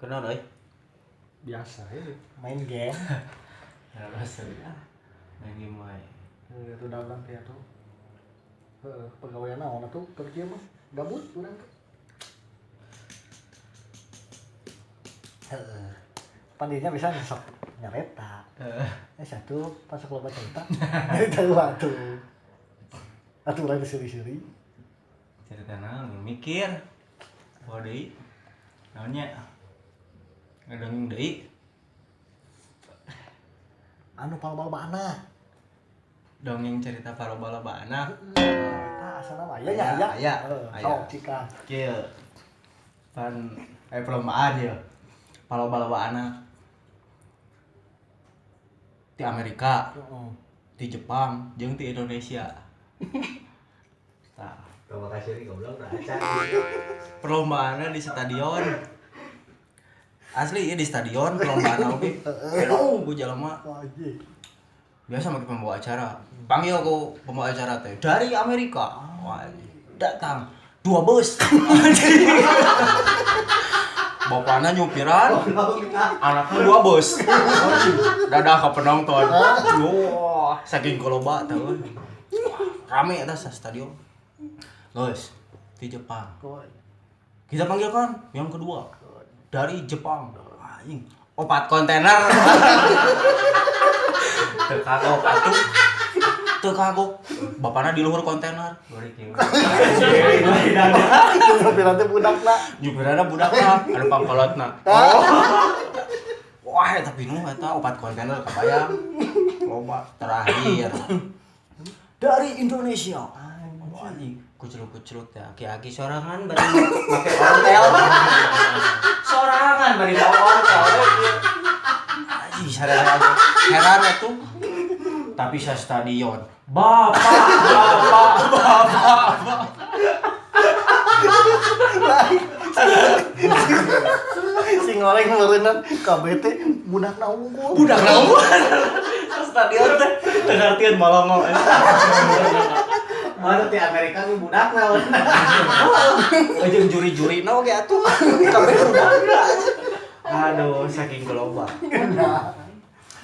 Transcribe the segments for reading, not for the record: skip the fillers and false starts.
Kenal euy? Biasa ya, main game. Ya biasa ya. Main game wae. Itu dagang teh atuh. Heeh, pegawaian naon atuh keur kieu mah gabut urang teh. Heeh. Pandinya bisa sok nyareta. Heeh. Satu pas sok loba cerita. Nyarita heula atuh. Atuh urang diseri-seri. Cerita naon mikir. Poho deui. Naon nya? Ngadongeng deui. Anu paloba-loba anak. Dongeng cerita paloba-loba anak. Eta asalna mah aya nya aya. Aya. Sok cika. Kieu. Pan perlombaan ya. Paloba-loba anak. Di Amerika, di Jepang, jeung di Indonesia. Tah. Terima kasih goblok dah acan. Perlombaanna di stadion. Asli ya di stadion perlombaan oge. Elo ku jalma. Biasa make pembawa acara. Panggil ku pembawa acara teh dari Amerika. Wah, datang 2 bus. Bapakna nyupiran, anaknya 2 bus. Dadah ke penonton. Wah, saking koloba teh. Rame eta stadion. Guys, di Jepang. Kita panggilkan yang kedua. Dari Jepang. Anjing, 4 kontainer. Teu kagok atuh. Teu kagok. Bapana di luhur kontainer. Nyupiran teh budakna. Nyupiranna budakna, anu pangkolotna. Wah, eta pinuh eta 4 kontainer kabayang. Loba terakhir. Dari Indonesia. Wah, anjing, kuceluk-kuceluk teh aki-aki sorangan bari make ontel. Sorangan bari bawa ontel. Anjing, sadar heran atuh. Tapi sa stadion. Bapak, bapak, bapak. Si ngoreng meureunnan kabeh teh budakna unggul. Budakna unggul. Sa stadion teh teu ngartieun molongo. Mana di Amerika nu budakna. Jeung juri-jurina oge atuh. Kabeh budakna. Aduh, saking geloba.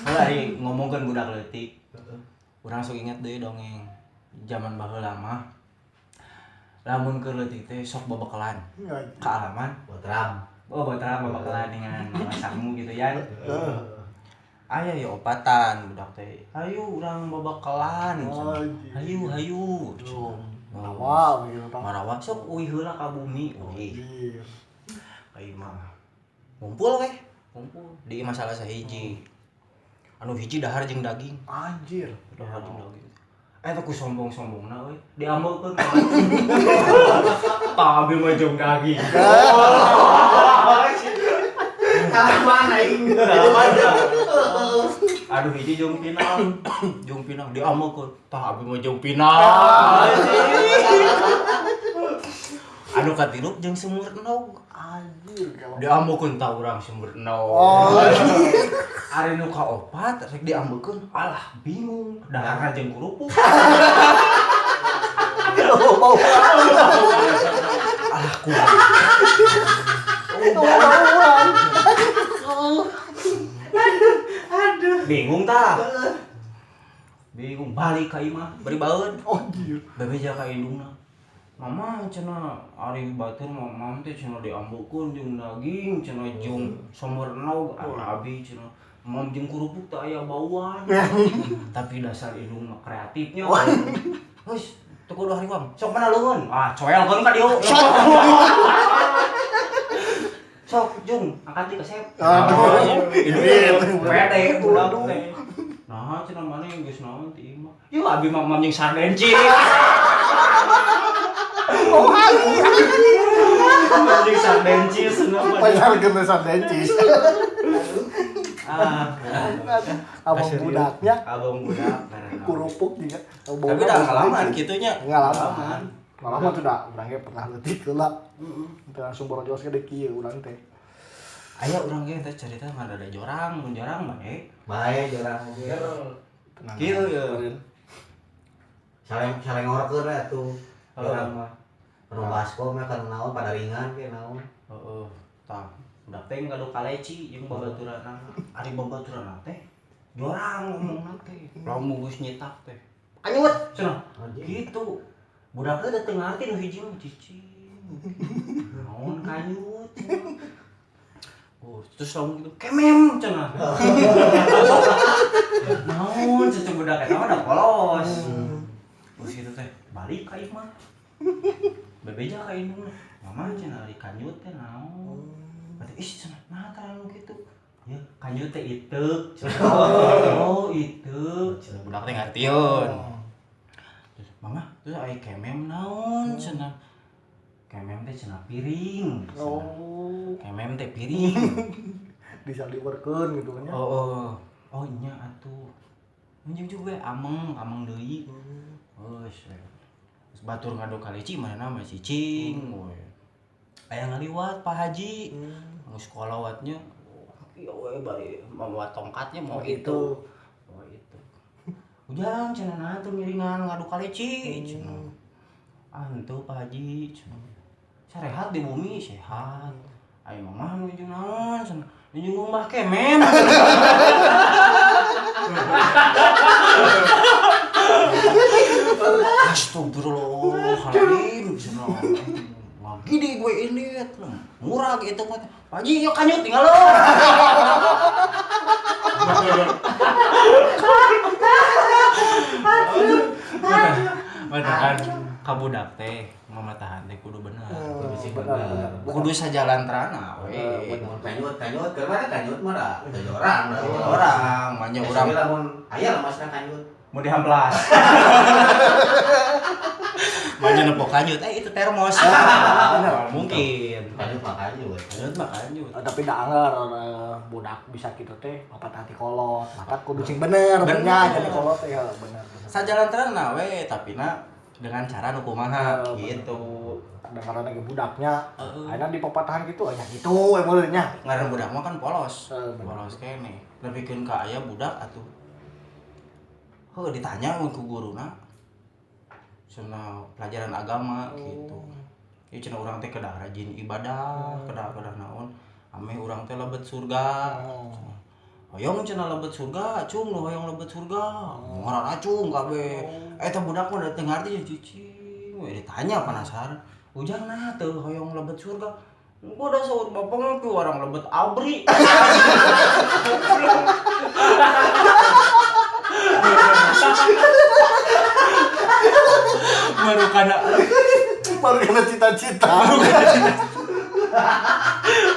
Heuh ari ngomongkeun budak leutik. Urang sok inget deui dongeng zaman baheula mah. Lamun keur leutik teh sok babakalan. Kaalaman botram. Oh, botram babakalan dengan mama samu gitu ya. Aya ya opatan budak teh. Hayu urang babakalan. Hayu hayu. Marawa gitu tah. Marawa sok uih heula ka bumi uih. Ka imah. Ngumpul weh, ngumpul di imah salah sahiji. Anu hiji dahar jeung daging. Anjir, dahar jeung daging. Eta ku sombong-sombongna euy, diambekeun. Tah abi mah jeung daging. Kalaman aing. Aduh hiji jeung pinang. Jeung pinang diambekeun. Tah abi mah jeung pinang. Anu katilu jeung sumur endog. Anjir, diambekeun tah urang sumur endog. Ari nu kaopat rek diambekeun, alah bingung. Daharan jeung kerupuk. Alah kumaha. Aduh. Bingung tah. Bingung balik ka imah, bari baeun. Anjir. Bebeja ka indungna. Mama cenah ari batur mama teh cenah diambekeun jeung daging, cenah jeung somor endog, abi cenah mam jeung kerupuk teh aya bauan. Tapi dasar indung mah kreatifnya. Geus, teu kudu hariwang. Sok mana leueun? Ah, coelkeun ka dieu. Sok jung, angkat di kasep. Aduh, ini pede budak teh. Nah, cenah maneh geus naon ti imah. Yeuh abi mah mam jeung sarden cheese. Oh, anjir. Anjing sarden cheese kenapa? Pacar kena sarden cheese. Ah, abang budaknya. Abang budak. Kerupuk juga. Tapi dah ngalaman kitunya. Ngalaman. Ngalaman tuh dah, urang ge pernah leutik heula. Heeh. Langsung borojos ge kieu urang teh. Aya urang ge teh cerita ngan ada jorang, mun jorang bae. Bae jorang ge. Tenang. Kieu ya. Saleng ngorokeun we atuh. Jorang mah. Penuh baskom ya kan naon pada ringan ke naon. Heeh, tah. Budak teh ngadu kaleci jeung babaturanna. Ari babaturanna teh jorang ngomongna teh. Lamun geus nyitak teh. Kanyut cenah. Gitu. Budak teh teu ngarti nu hiji mah cicing. Naon kanyut cenah. Oh, terus lamun gitu kemem cenah. Naon cenah budak eta mah da polos. Terus gitu teh balik ka imah. Bebeja ka indungna. Mama cenah ari kanyut teh naon? Berarti ih cenah nah tara nu kitu. Ya kanyut teh iteuk cenah. Oh, iteuk. Cenah budak teh ngartieun. Terus mama, terus ai kemem naon cenah? Kemem teh cenah piring. Oh. Kemem teh piring. Disaliwerkeun gitu kan nya. Oh, oh nya atuh. Anjing juga ameng, ameng deui. Geus. Terus batur ngadu kaleci mana mah cicing we. Aya ngaliwat Pak Haji. Geus kolawatnya. Ieu we bari mawa tongkatnya mau itu. Oh itu. Ujang cenah naha teu ngiringan ngadu kaleci cenah. Ah henteu Pak Haji cenah. Sarehat di bumi sehat. Ayo mama nuju naon cenah. Nuju ngumbah kemem. Astagfirullahaladzim cenah. Lagi di gue ini murah gitu kan. Pak Haji yuk kanyut tinggal lo. Matahan ka budak teh mamatahan teh kudu bener. Kudu sajalan terana we. Kanyut kanyut keur mana kanyut mah da teu orang. Orang manya urang. Lamun aya lemasna kanyut. Mau dihamplas. Manya nepok kanyut, itu termos. Mungkin. Kanyut mah kanyut. Kanyut mah kanyut. Tapi da anggar budak bisa kitu teh opat hati kolot. Mata kudu sing bener nya jadi kolot teh ya bener. Sajalan terana we tapi na dengan cara nu kumaha gitu. Karena ge budaknya, ayeuna di papatahan gitu aya gitu we meureun nya. Ngaran budak mah kan polos. Polos keneh. Lebihkeun ka aya budak atuh. Heuh ditanya ku guruna. Cenah pelajaran agama gitu. Ieu cenah urang teh kedah rajin ibadah, kedah naon. Ameh urang teh lebet surga. Hoyong cenah lebet surga, cung nu hoyong lebet surga. Ngaran acung kabeh. Eta budak mah da teu ngarti cicing we ditanya penasaran. Ujang nah teu hoyong lebet surga. Engko da saur bapak mah piwarang lebet abri. Baru kana cita-cita.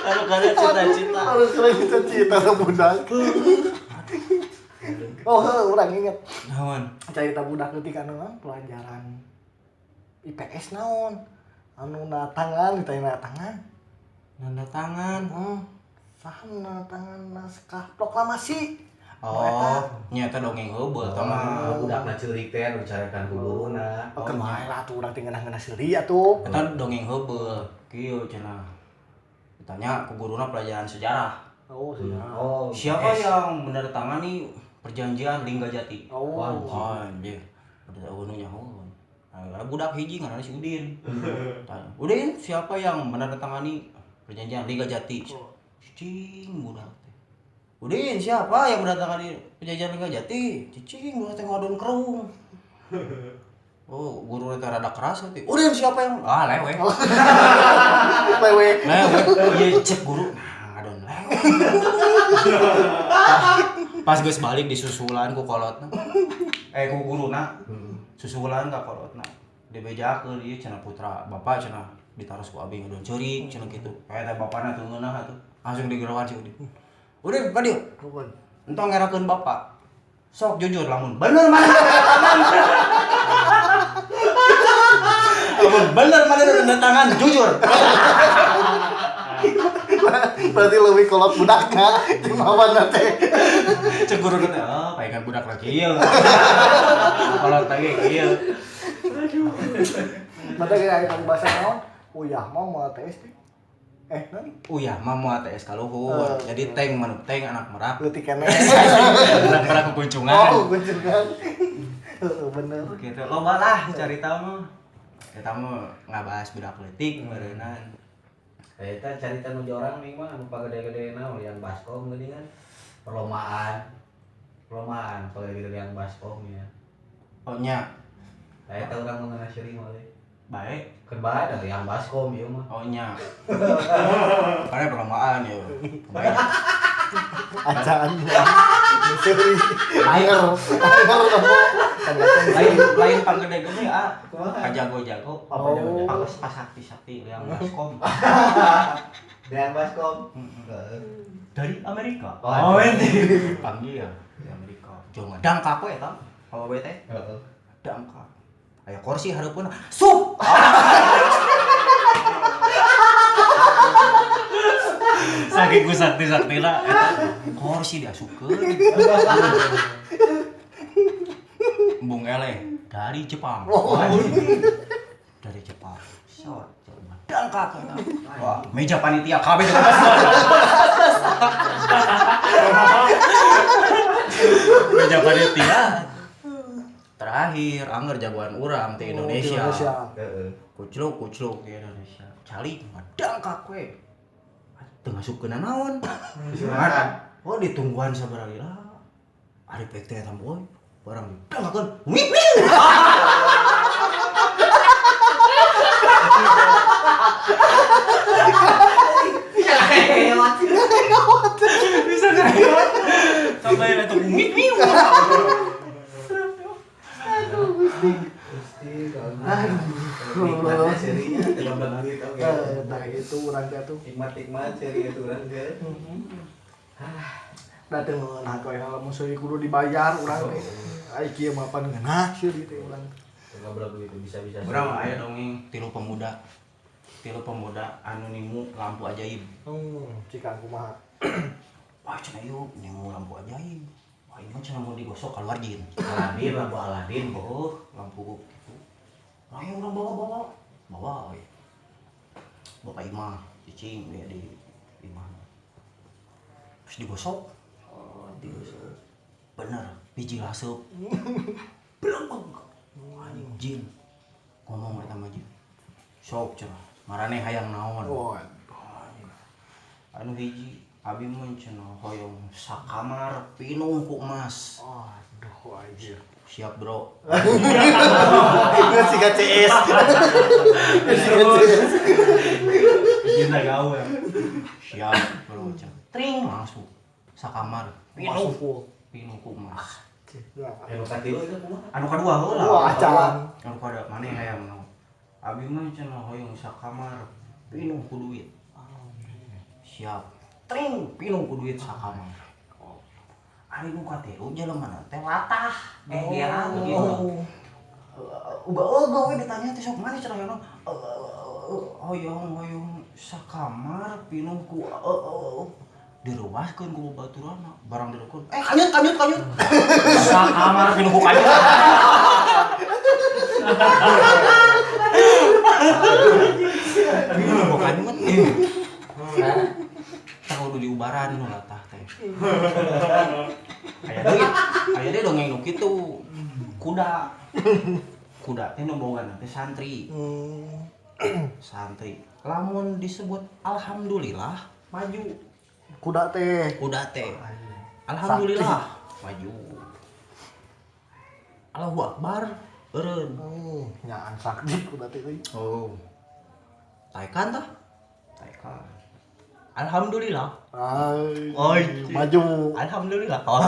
Baru kana cita-cita. Baru kana cita-cita budak. Oh, urang inget. Naon? Carita budak leutik anu pelajaran IPS naon? Anu na tangan, ditanya na tangan. Nanda tangan. Saha na tangan naskah proklamasi. Oh, nyata dongeng heubeul eta mah budakna ceurik teh anu dicarekan ku guruna. Oh, kumaha lah atuh urang teh ngeunah-ngeunah seuri atuh. Eta dongeng heubeul kieu cenah. Ditanya ku guruna pelajaran sejarah. Oh, sejarah. Oh, siapa yang menandatangani perjanjian Linggajati? Oh, anjir. Udah anu nyaho. Nah, budak hiji ngaranna si Udin. Tanya, Udin, siapa yang menandatangani perjanjian Linggajati? Cicing budak. Udin, siapa yang mendatangani perjanjian Linggajati? Cicing, budak teh ngadon kerung. Oh, guru teh rada keras teh. Udin, siapa yang? Ah, lewe. Lewe. Lewe. Ieu cek guru. Nah, ngadon lewe. Pas geus balik disusulan ku kolotna. Ku guruna. Susulan ka kolotna. Dibejakeun ieu cenah putra bapak cenah ditaros ku abi ngadon ceurik cenah kitu. Eta bapana teu ngeunah atuh. Langsung digeroan si Udin. Udin, ka dieu. Entong ngerakeun bapak. Sok jujur lamun bener mana tangan. Lamun bener mana tanda tangan jujur. Berarti leuwih kolot budakna jeung mawana teh. Cek guru teh, oh, palingan budak lagi ieu. Kolot lagi ieu. Aduh. Mata ge aya bahasa naon? Uyah mah moal TS teh. Uyah mah moal TS ka luhur. Jadi teng manuk teng anak merak. Leutik keneh. Anak merak kukuncungan. Oh, kukuncungan. Heeh, bener. Gitu loba lah carita mah. Kita mah ngabahas budak leutik meureunnan. Eta carita nu jorang nih mah anu pagede-gedena yang baskom geuning kan. Perlombaan. Perlombaan pagede-gede yang baskom ya. Oh nya. Nah, eta urang mengenai seuring mah. Baik. Keun bae da yang baskom ieu mah. Oh nya. Karena perlombaan ya. Baik. Acan. Seuring. Air. Lain panggede-gede ah. Kajago-jago. Oh. Pas sakti-sakti yang baskom. Yang baskom. Dari Amerika. Oh, ente. Panggil ya dari Amerika. Jangan dangkak we eta. Awewe teh. Heeh. Dangkak. Aya kursi hareupeun. Sup. Saking ku sakti-saktina eta kursi diasupkeun. Bung Eleh dari Jepang. Oh. Dari Jepang. Short. Dangkak eta. Wah, meja panitia kabeh meja panitia. Terakhir angger jagoan urang ti Indonesia. Heeh. Kucluk di Indonesia. Calik dangkak we. Teu ngasupkeun naon. Oh ditungguan sabaraha lila. Ari pek teh eta boy. Barang dangkakeun. Wip wip. Bisa ngelewat. Sampai eta wip wip. Aduh, Gusti. Gusti, Aduh. Nikmatnya serinya teu duit oge. Nah itu urang teh tuh. Nikmat-nikmat seri itu urang teh. Da teu ngeunah we lamun seuri kudu dibayar urang teh. Ai kieu mah pan ngeunah seuri teh urang. Ngobrol begitu bisa-bisa. Urang mah aya dongeng tilu pemuda. Tilu pemuda anu nimu lampu ajaib. Cikang kumaha. Wah cenah ieu nimu lampu ajaib. Wah ieu mah cenah mun digosok keluar jin. Aladin, lampu Aladin. Oh, lampu gitu. Ayo urang bawa-bawa. Bawa we. Bapak imah cicing dia di imah. Terus digosok. Oh, digosok. Bener, biji laseup. Belum. Anjing jin. Ngomong eta mah jin. Sok cenah. Maraneh hayang naon? Oh. Anu hiji abi mun cenah hoyong sakamar pinuh ku emas. Aduh anjir. Siap, Bro. Geus siga CS. Geus siga CS. Cinta gawe. Siap, Bro. Tring langsung sakamar pinuh pinuh ku emas. Anu katilu itu kumaha? Anu kadua heula. Wah, acan. Anu kadua maneh hayang naon? Abi mah cenah hoyong sakamar pinuh ku duit. Siap. Tring pinuh ku duit sakamar. Ari nu katilu jelema teh latah. Geran gitu. Uga-uga we ditanya teh sok maneh cenah hoyong hoyong sakamar pinuh ku direwaskeun ku baturana barang direukeun. Kanyut kanyut kanyut. Sakamar pinuh ku kanyut. Pinuh ku kanyut. Tah kudu diubaran nu latah teh. Aya deui dongeng nu kitu. Kuda. Kuda teh nu bogana teh santri. Santri. Lamun disebut alhamdulillah maju. Kuda teh. Kuda teh. Alhamdulillah maju. Allahu Akbar eureun. Nyaan sakti kuda teh euy. Oh. Taekan tah? Taekan. Alhamdulillah. Ay, maju. Alhamdulillah. Oh.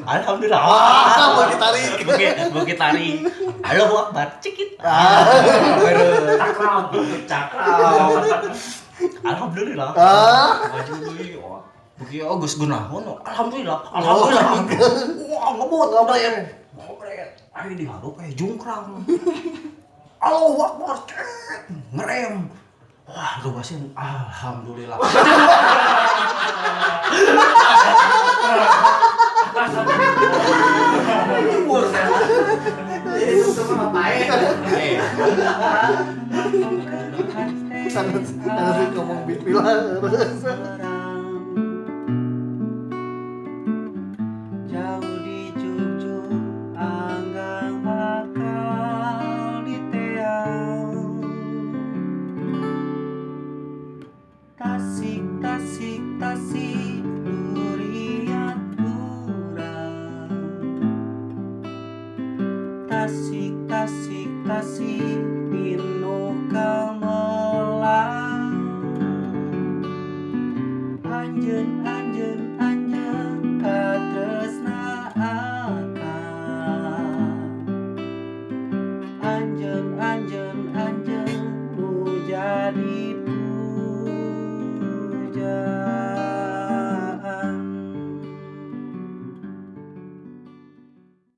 Alhamdulillah. Ah, bukit tarik. Bukit tarik. Allahu Akbar. Cekit. Cakram. Cakram. Alhamdulillah. Maju deui. Bukit geus geunahun. Alhamdulillah. Alhamdulillah. Wah, ngebut ngabret. Ngabret. Ayo diharup aya jungkrang. Allahu Akbar. Cek. Ngerem. Wah, luasin. Alhamdulillah. Itu semua ngapain? Sangat ngomong bismillah. Jauh di cucu anggang bakal diteang. pinuh kamelang. Anjeun anjeun anjeun katresna akang. Anjeun anjeun anjeun nu jadi puja.